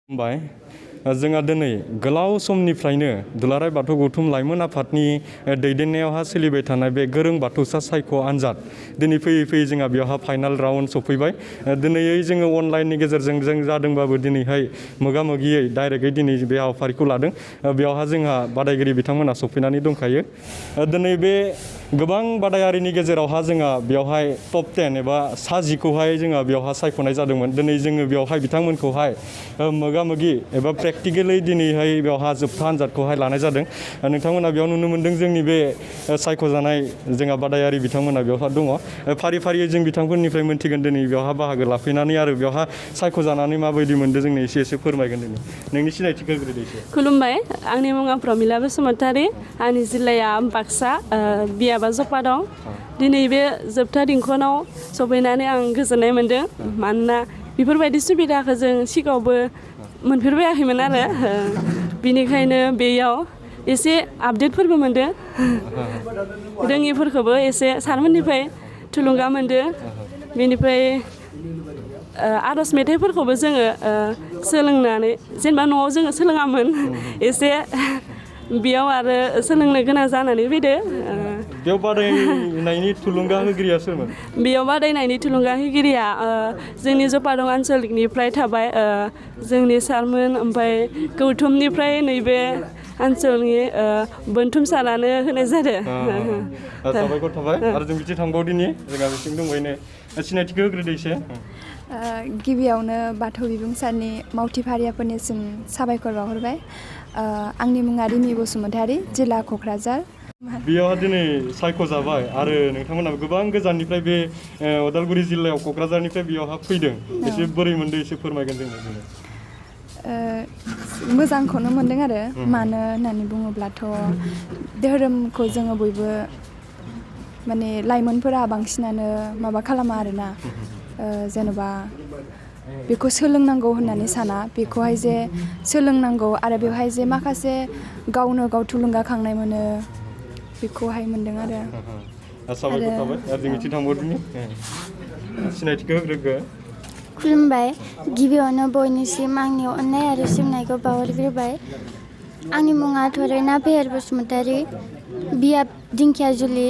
बाय जोंहा दिनै गोलाव समनिफ्रायनो दुलाराय बाथौ गौथुम लाइमोन आफादनि दैदेननायावहा सोलिबाय थानाय बे गोरों बाथौसा सायख' आनजाद दिनै फैयै फैयै जोंहा बेयावहा फाइनाल राउन्ड सफैबाय। दिनै जोङो अनलाइननि गेजेरजों जों जादोंबाबो दिनैहाय मोगा मोगियै डाइरेक्टयै दिनै बे हाबाफारिखौ लादों। बेयावहा जोंहा बादायगिरि बिथांमोना सफैनानै दंखायो। दिनै बे गोबां बादायारिनि गेजेरावहा जोंहा बेवहाय टप 10 एबा सा 10खौहाय जोंहा बेवहा सायख'नाय जादोंमोन। दिनै जोङो बेवहाय बिथांमोनखौहाय मोगा मोगि एबा प्रेक्टिकेलि दिनैहाय बेवहा जोबथा आनजादखौहाय लानाय जादों। नोंथांमोना बेयाव नुनो मोन्दों जोंनि बे सायख'जानाय जोंहा बादायारि बिथांमोना बेवहा दङ। फारि फारियै जों बिथांमोननिफ्राय मोनथिगोन दिनै बेवहा बाहागो लाफैनानै आरो बेवहा सायख'जानानै माबायदि मोनदों जोंनो एसे फोरमायगोन दिनै। नोंनि सिनायथिखौ होग्रोदो एसे। खुलुमबाय, आंनि मुङा प्रमिला बसुमतारी, आंनि जिल्लाया बाक्सा, बियाबा जपा दं। दिनै बे जोबथा दिंखनाव सफैनानै आं गोजोननाय मोन्दों। मानोना बेफोरबायदि सुबिदाखौ जों सिगाङावबो मोनफेरबायाखैमोन आरो बिनिखायनो बेयाव एसे आपडेटफोरबो मोनदों। रोङिफोरखौबो एसे सारमोननिफ्राय थुलुंगा मोनदों। बेनिफ्राय आर'ज मेथाइफोरखौबो जोङो सोलोंनानै जेनेबा न'आव जोङो सोलोङामोन एसे बेयाव आरो सोलोंनो गोनां जानानै फैदो। बेयाव बादायनायनि थुलुंगा होगिरिया सोरमोन? बेयाव बादायनायनि थुलुंगा होगिरिया जोंनि जपादं आनसलिकनिफ्राय थाबाय जोंनि सारमोन, ओमफ्राय गौथुमनिफ्राय नैबे ओनसोलनि बोनथुम सारानो होनाय जादों। साबायखर थाबाय। आरो जों बिथिं थांबावदिनि जोंहा बिथिं दंबायनो सिनायथिखौ होग्रोदो एसे। गिबियावनो बाथौ बिबुंसारनि मावथि फारियाफोरनिसिम साबायखर बावहरबाय। आंनि मुङा रिमि बसुमतारी, जिल्ला क'क्राझार। बेयाव दिनै सायख'जाबाय आरो नोंथांमोनाबो गोबां गोजाननिफ्राय बे उदालगुरि जिल्लायाव क'क्राझारनिफ्राय बेयावहा फैदों। एसे बोरै मोनदों एसे फोरमायगोन जोंनो। मोजांखौनो मोनदों आरो मानो होननानै बुङोब्लाथ' धोरोमखौ जोङो बयबो माने लाइमोनफोरा बांसिनानो माबा खालामा आरोना, जेनेबा बेखौ सोलोंनांगौ होननानै साना। बेखौहाय जे सोलोंनांगौ आरो बेवहाय जे माखासे गावनो गाव थुलुंगाखांनाय मोनो, बेखौहाय मोनदों आरो। साबायखर थाबाय। आरो जों बिथिं थांबावदिनि सिनायथिखौ होग्रोदो। खुलुमबाय, गिबियावनो बयनिसिम आंनि अननाय आरो सिबिनायखौ बावहरग्रोबाय। आंनि मुङा थरायना फेहेर बसुमतारी, बियाब दिंखियाजुलि।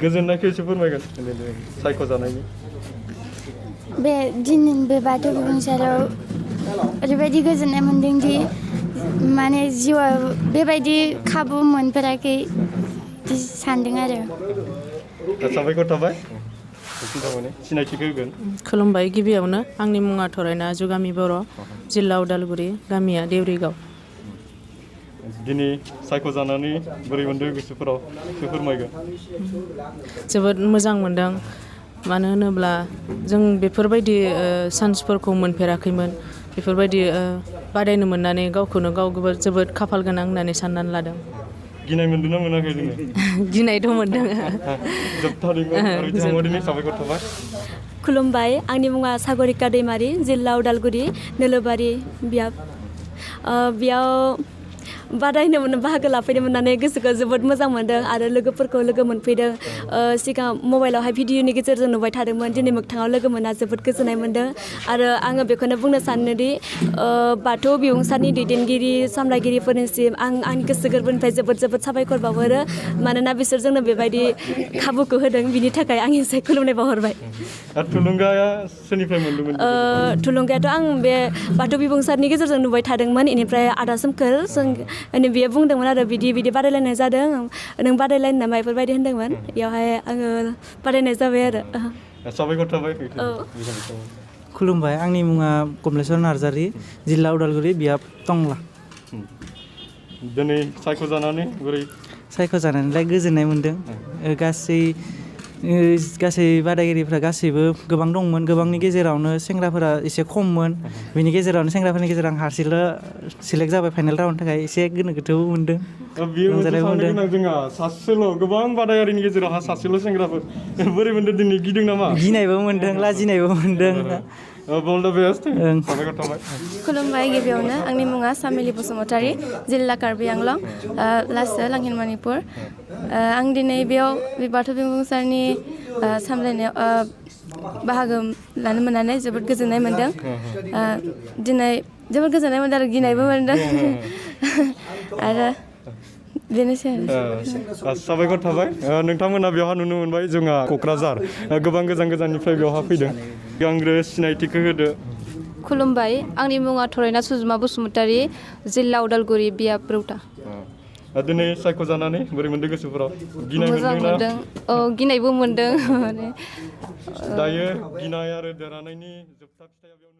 गोजोननायखौ एसे फोरमायगोन सायख'जानायनि। बे बाथौ बिबुंसाराव ओरैबायदि गोजोननाय मोन्दों दि माने जिउआव बेबायदि खाबु मोनफेराखै बिदि सानदों आरो। साबायखर थाबाय। सिनायथिखौ होगोन। खुलुमबाय, गिबियावनो आंनि मुङा थरायना जुगामि बर', जिल्ला उदालगुरि, गामिया देवरिगाव। दिनै सायख'जानानै बोरै मोनदों गोसोफोराव एसे फोरमायगोन। जोबोद मोजां मोनदों, मानो होनोब्ला जों बेफोरबायदि चान्सफोरखौ मोनफेराखैमोन। बेफोरबायदि बादायनो मोननानै गावखौनो गाव जोबोद खाफाल गोनां होननानै साननानै लादों। गिनाय मोन्दोंना मोनाखै जोङो? गिनायथ' मोन्दों। साबायखर थाबाय। खुलुमबाय, आंनि मुङा सागरिका दैमारि, जिल्ला उदालगुरि, नोलोबारि, बियाब। बेयाव बादायनो बाहागो लाफैनो मोननानै गोसोखौ जोबोद मोजां मोन्दों आरो लोगोफोरखौ लोगो मोनफैदों। सिगां मबाइलावहाय भिडिअनि गेजेरजों नुबाय थादोंमोन, दिनै मोगथाङाव लोगो मोना जोबोद गोजोननाय मोन्दों। आरो आङो बेखौनो बुंनो सानोदि बाथौ बिबुंसारनि दैदेनगिरि सामलायगिरिफोरनिसिम आंनि गोसो गोरबोनिफ्राय जोबोद साबायखर बावहरो। मानोना बिसोर जोंनो बेबायदि खाबुखौ होदों, बिनि थाखाय आं एसे खुलुमनाय बावहरबाय। थुलुंगाया सोरनिफ्राय मोन्दोंमोन? थुलुंगायाथ' आं बे बाथौ बिबुंसारनि गेजेरजों नुबाय थादोंमोन। बेनिफ्राय आदा सोमखोर बेयो बुंदोंमोन आरो बिदि बादायलायनाय जादों, नों बादायलायनो नामा बेफोरबायदि होनदोंमोन। बेयावहाय आङो बादायनाय जाबाय आरो। साबायखर थाबाय। खुलुमबाय, आंनि मुङा कमलेश्वर नार्जारि, जिल्ला उदालगुरि, बियाब टंला। दिनै सायख'जानानै बोरै? सायख'जानानैलाय गोजोननाय मोन्दों। गासै बादायगिरिफ्रा गासैबो गोबां दंमोन। गोबांनि गेजेरावनो सेंग्राफोरा एसे खममोन। बेनि गेजेरावनो सेंग्राफोरनि गेजेराव आं हारसिंल' सिलेक्ट जाबाय फाइनाल राउन्डनि थाखाय। एसे गोनो गोथो मोन्दों। रंजानाय मोन्दों। जोंहा सासेल' गोबां बादायारिनि गेजेरावहा सासेल' सेंग्राफोर बोरै मोन्दों दिनै? गिदों नामा? गिनायबो मोन्दों, लाजिनायबो मोन्दों। All the best. साबायखर थाबाय। खुलुमबाय, गिबियावनो आंनि मुङा सामेलि बसुमतारी, जिल्ला कार्बि आंलं, लासो लांहिन मणिपुर। आं दिनै बेयाव बे बाथौ बिबुंसारनि सामलायनायाव बाहागो लानो मोननानै जोबोद गोजोननाय मोन्दों दिनै जोबोद गोजोननाय मोन्दों आरो गिनायबो मोन्दों आरो बेनोसै आरो साबायखर थाबाय नोंथांमोना बेवहाय नुनो मोनबाय जोंहा क'क्राझार गोबां गोजान गोजाननिफ्राय बेवहाय फैदों आंग्रो सिनायथिखौ होदो खुलुमबाय आंनि मुङा थरायना सुजुमा बसुमतारी जिल्ला उदालगुरि बियाब रौता दिनै सायख'जानानै बोरै मोनदों गोसोफोराव गिनाय मोजां मोनदों औ गिनायबो मोनदों दायो गिनाय आरो देरहानायनि जोबथा फिथाइया बेयाव